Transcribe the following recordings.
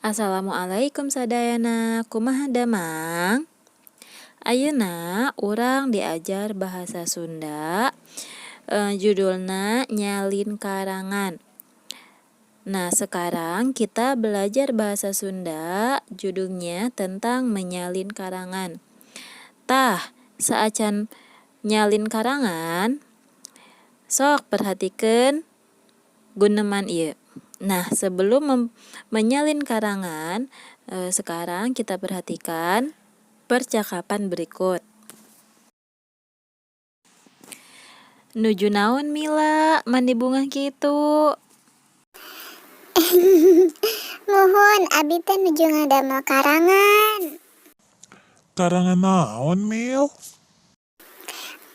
Assalamualaikum sadayana, kumaha damang? Ayeuna urang diajar bahasa Sunda, judulna nyalin karangan. Nah, sekarang kita belajar bahasa Sunda, judulnya tentang menyalin karangan. Tah, saacan nyalin karangan, sok perhatikeun guneman ieu. Nah, sebelum menyalin karangan, sekarang kita perhatikan percakapan berikut. Nuju naon, Mila, mani bungah kitu? Muhun, abi teh nuju ngadamel karangan. Karangan naon, Mil?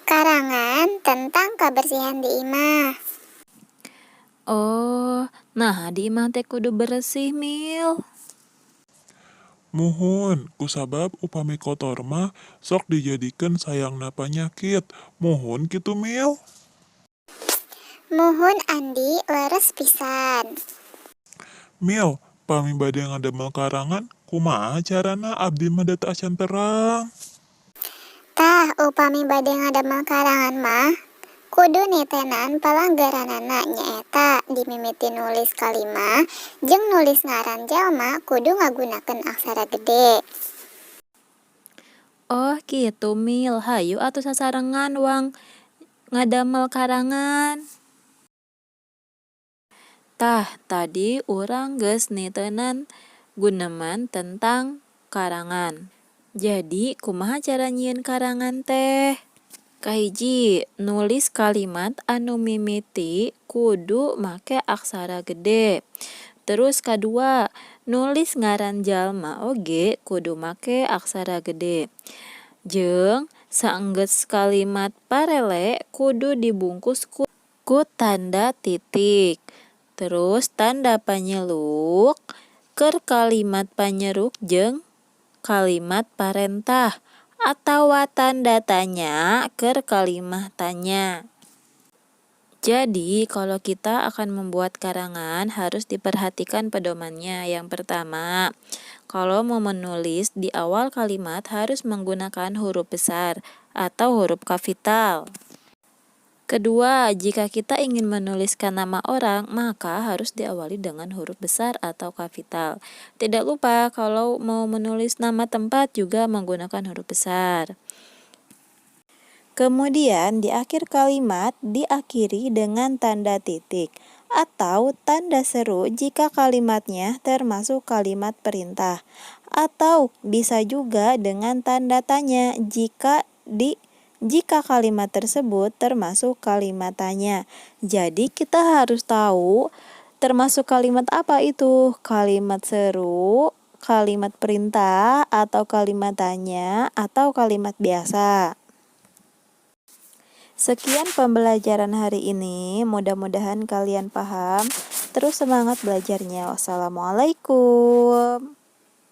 Karangan tentang kabersihan di imah. Oh, nah di imah teh kudu beresih, Mil? Muhun, kusabab upami kotor mah sok dijadikeun sayangna panyakit. Muhun kitu, Mil? Muhun, Andi, leres pisan. Mil, pami bade ngadamel karangan, kumaha carana? Abdi mah da teu acan terang. Tah, upami bade ngadamel karangan mah kudu nitenan palanggeranana, nyaeta dimimiti nulis kalimah jeung nulis ngaran jalma kudu ngagunakeun aksara gede. Oh kitu, Mil, hayu atuh sasarengan wang ngadamel karangan. Tah, tadi urang geus nitenan guneman tentang karangan. Jadi, kumaha cara nyieun karangan teh? Kahiji, nulis kalimat anu mimiti kudu make aksara gede. Terus kadua, nulis ngaran jalma oge kudu make aksara gede. Jeung saenggeus kalimat parele kudu dibungkus ku tanda titik. Terus tanda panyeluk keur kalimat panyeruk jeung kalimat parentah atawa tanda tanya keur kalimat tanya. Jadi, kalau kita akan membuat karangan harus diperhatikan pedomannya. Yang pertama, kalau mau menulis di awal kalimat harus menggunakan huruf besar atau huruf kapital. Kedua, jika kita ingin menuliskan nama orang, maka harus diawali dengan huruf besar atau kapital. Tidak lupa kalau mau menulis nama tempat juga menggunakan huruf besar. Kemudian di akhir kalimat diakhiri dengan tanda titik atau tanda seru jika kalimatnya termasuk kalimat perintah, atau bisa juga dengan tanda tanya jika kalimat tersebut termasuk kalimat tanya. Jadi kita harus tahu termasuk kalimat apa itu, kalimat seru, kalimat perintah, atau kalimat tanya, atau kalimat biasa. Sekian pembelajaran hari ini, mudah-mudahan kalian paham. Terus semangat belajarnya. Wassalamualaikum.